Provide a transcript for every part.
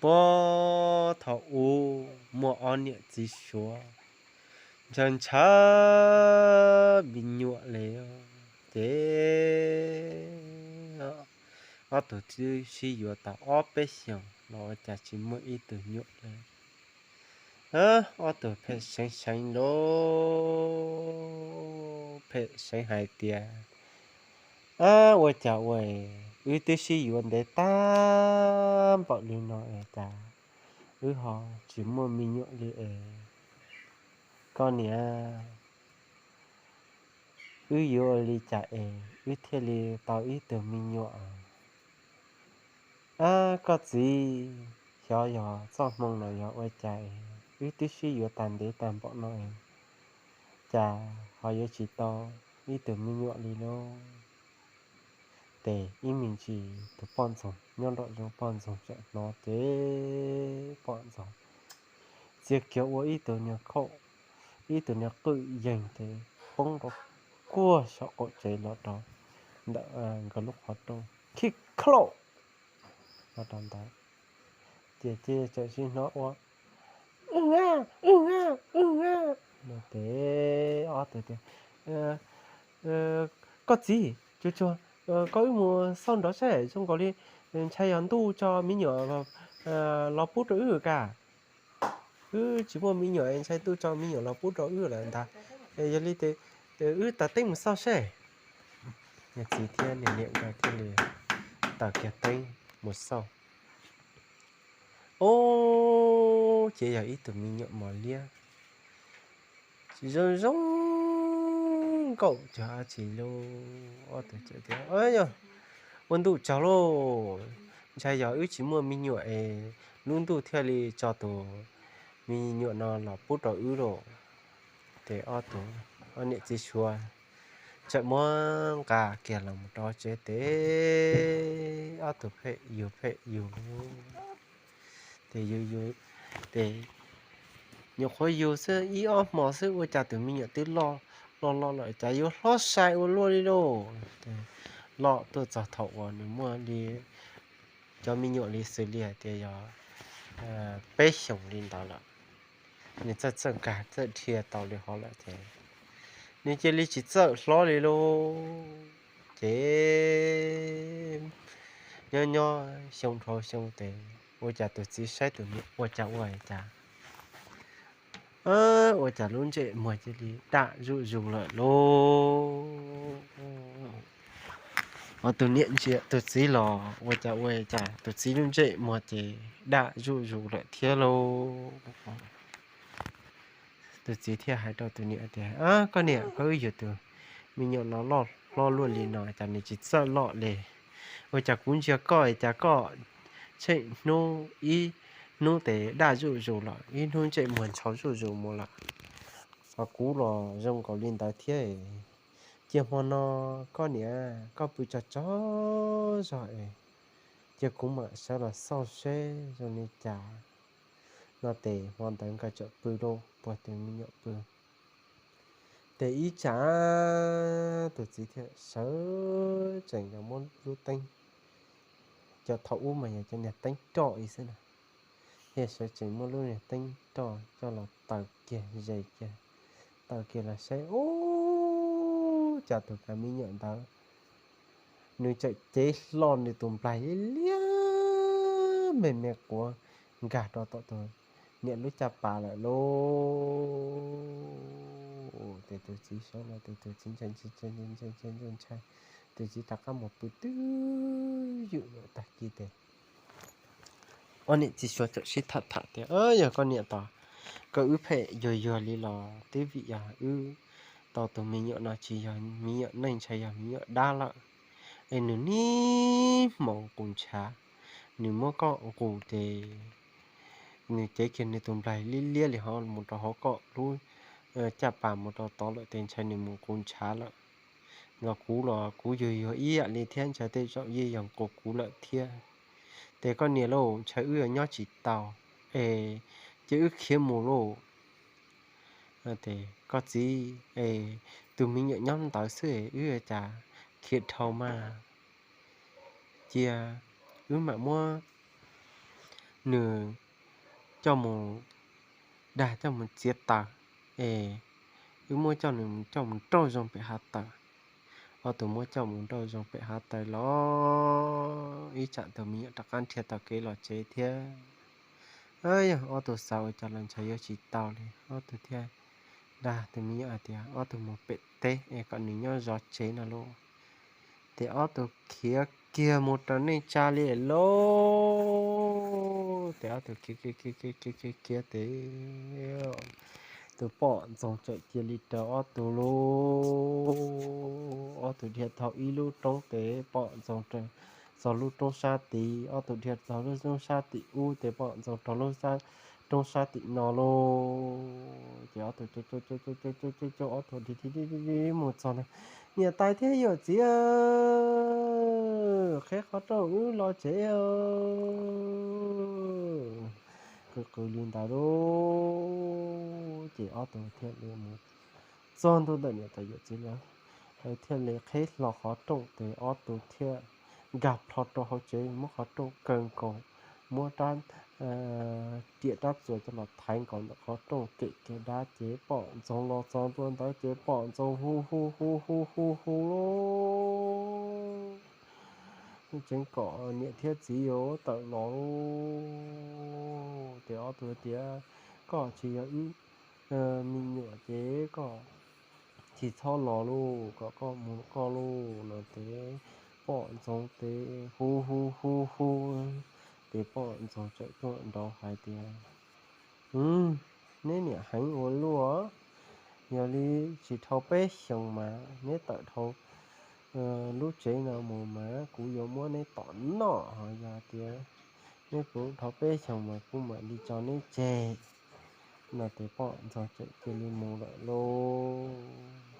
Puag thaum ub muaj ob niam txiv suav ntshaw ntshaw me nyuam li, ces ob tug twb sib yuav tau ob peb xyoos los ua cas tsis muaj ib tug nyuam li. Ob tug pheej seev seev lub, pheej seev hais tias, Ab, ua cas ua es wb twb sib yuav ntev tag npaum li no es cas wb ho tsis muaj me nyuam li es? Koj niam, wb yuav ua li cas es wb thiaj li tau ib tug me nyuam? Ab, koj txiv, xyov yog txoj hmoo los yog ua cas es wb twb sib yuav tag ntev tag npaum no es cas ho yuav tsis tau ib tug me nyuam li lauj? Ces ib me ntsis tus poj ntxoog nyob nraum zoov poj ntxoog txawm hnov ces poj ntxoog txia kiag ua ib tug niag khaum, ib tug niag qwj yeeg ces poob rau kuag saum qaum tsev los rau ntawm nkawd lub qhov rooj, khib khlaum los rau ntawd. Ces ces txawm sib hnov ua, Wb a, wb a, wb a, no ces ob tug tias, Koj txiv, tsuag tsuag, koj wb mus xauj nrov saib zoo nkaus li ntshai yog ntuj tso me nyuam los pub rau wb ka. Wb tsis muaj me nyuam, ntshai ntuj tso me nyuam los pub rau wb lawm ntag. Yog li ces wb taws teeb mus xauj saib. Niag txiv thiab niag niam nkawd thiaj li taws kiag teeb mus xauj. Ub, ces yog ib tug me nyuam mos liab zoo zoo nkauj cuag dab tsi lauj. Ob tug txawm tias, Yog ua ntuj tsaug lauj, ntshai yog wb tsis muaj me nyuam es lub ntuj thiaj li tso tus me nyuam no los pub rau wb lauj. Ces ob tug, ob niam txiv suav txawm muab nqa kiag los mus rau tsev ces ob tug pheej yug pheej yug lauj. Ces yug yug ces nyuam qhuav yug xwb ib ob hmo xwb ua cas tus me nyuam twb loj loj loj lawm, cas yuav hlob sai ua luaj li lauj. Loj tuaj txog thaum uas nws muaj li cov me nyuam li xws li hais tias yog peb xyoos li ntawd lawm, nws txawj txawj nkag txawj dhia tau li hov lawm ces nws cia li tsis txawj hlob li lauj. Ces nyob nyob xyoo dhau xyoo ces ua cas tus txiv saib tus niam ua cas ua cas, ua cas lub ntsej muag cia li daj zuj zus lawm lauj. Ua tus niam ntsia tus txiv los ua cas ua cas tus txiv lub ntsej muag ces daj zuj zus lawm thiab lauj. Tus txiv thiaj hais rau tus niam tias, Koj niam, koj wb yug tus me nyuam no loj hlob luaj li no cas nws tsis txawj loj li? Ua cas kuv ntsia koj cas koj tsheej hnub ib hnub ces daj zuj zus lawm, ib hnub ntsej muag ntshau zuj zus mus lawm. Hos kuv los zoo nkaus li ntawd thiab. Cia hmo no koj niam koj pw tso tso zog es cia kuv mam sawv los xauj seb zoo li cas. No ces hmo ntawd nkawd txawm pw lauj, puag tus me nyuam pw. Ces ib tsam tus txiv thiaj sawv tsees los muab lub teeb, cov thaum ub mas yog cov niag teeb roj ib xwb na, thiaj sawv tsees muab lub niag teeb roj coj los taws kiag zes kiag, taws kiag los saib ub, cas tus me nyuam ntawd nws txawm cev hlo nws tus nplaig liab liab me me quav nkag rau tom tus niam lub caj pas lawm lauj. Ces tus txiv saib no ces tus txiv ntshai ntshai ntshai ntshai ntshai ntshai, tus txiv rov qab mus pw twj ywm lawm. Tag kis ces ob niam txiv suav txawm sib tham tham tias, Yog koj niam tos, koj wb pheej yuag yuag li los twb vim yog wb tau tus me nyuam no tsis yog me nyuam neeg, ntshai yog me nyuam dab lawm. Es nws niaj hmo nqus ntshav, nws muab koj nqus ces nws cev kiag nws tus nplaig liab liab li ho mus rau hauv koj lub caj pas mus rau tod lawm ces ntshai nws mus nqus ntshav lawm. Los kuv los kuv yuag yuag ib yam li thiab, ntshai tej zaum yeej yog nqus kuv lawm thiab. Ces koj niam lauj, ntshai wb yuav nyob tsis tau, es cia wb khiav mus lauj. Ces koj txiv, es tus me nyuam nyob ntawd xwb wb yuav cas khiav dhau mas. Cia wb mam muab nws coj mus dag coj mus txiav taws, es wb muab coj nws coj mus nrauj zoo pem hav taws. Ob tug muab coj mus nrauj zoo pem hav taws los ib tsam tus me nyuam rov qab nrhiav tau kev los tsev thiab. Yog ob tug xav ua cas los ntshe yuav tsis tau li, ob tug thiaj dag tus me nyuam hais tias ob tug mus pem teb es kom nws nyob zov tsev no lauj. Ces ob tug khiav kiag mus rau nej tsa li lauj. Ces ob tug khiav khiav khiav khiav khiav khiav ces tus poj ntxoog txawm cia li raws ob tug lauj. Ob tug dhia tau ib lub roob ces poj ntxoog txog lub roob sab tid, ob tug dhia txog lub roob sab tim ub ces poj ntxoog raug lub roob sab tim no lauj. Ces ob tug cau cau cau ob tug dhia dhia mus txog ntawd, niam tais thiab yawm txiv, qheb qhov rooj wb los tsev. Qw qw li ntawd lauj, ces ob tug thiaj li mus txog ntua ntawm niam tais yawm txiv lawv, lawv thiaj li qheb hlo qhov rooj ces ob tug thiaj nkag plho rau hauv tsev, muab qhov rooj kaw nkaus, muab rab riam rab txuas coj los thaiv nkaus ntawm qhov rooj kem kiag dab ces poj ntxoog los txog ntua ntawd ces poj ntxoog hu hu hu hu hu hu lauj. Tseev kom niam thiab txiv yuav tawm los lauj. Ces ob tug tias, koj tsis yog wb me nyuam ces koj tsis txhob los lauj, kom koj mus koj lauj no ces poj ntxoog ces hu hu hu hu ces poj ntxoog txawm tuaj nraud hais tias, neb niam heev ua luaj, yog li tsis dhau peb xyoos mas neb tawm dhau lub tsev no mus mas kuv yuav muab neb tom noj, ho yog tias neb puv dhau peb xyoos mas kuv mam li tso neb tseg no ces poj ntxoog txawm cia li mus lawm lauj.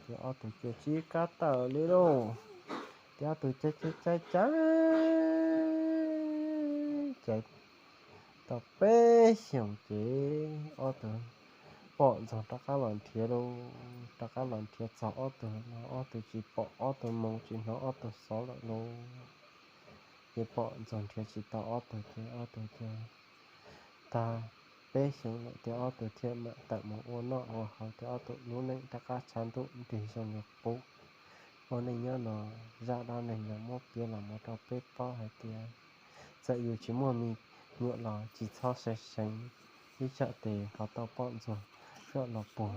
Ces ob tug cia li tsis kam tawm li lauj. Ces ob tug cav cav cav cav tau peb xyoos ces ob tug poj ntxoog rov qab los nrhiav lauj. Rov qab los nrhiav txog ob tug los ob tug tsis pom ob tug moo, tsis hnov ob tug xov lawm lauj. Ces poj ntxoog nrhiav tsis tau ob tug ces ob tug ces tag peb xyoos lawm ces ob tug thiaj mam tawm mus ua noj ua haus ces ob tug lub neej rov qab tshav ntuj nrig zoo li qub. Ua neej nyob no zaj dab neeg no muab piav los mus rau peb paub hais tias txawm yus tsis muaj me nyuam los tsis txhob seev seev, ib tsam tes ho tau poj ntxoog coj los puag.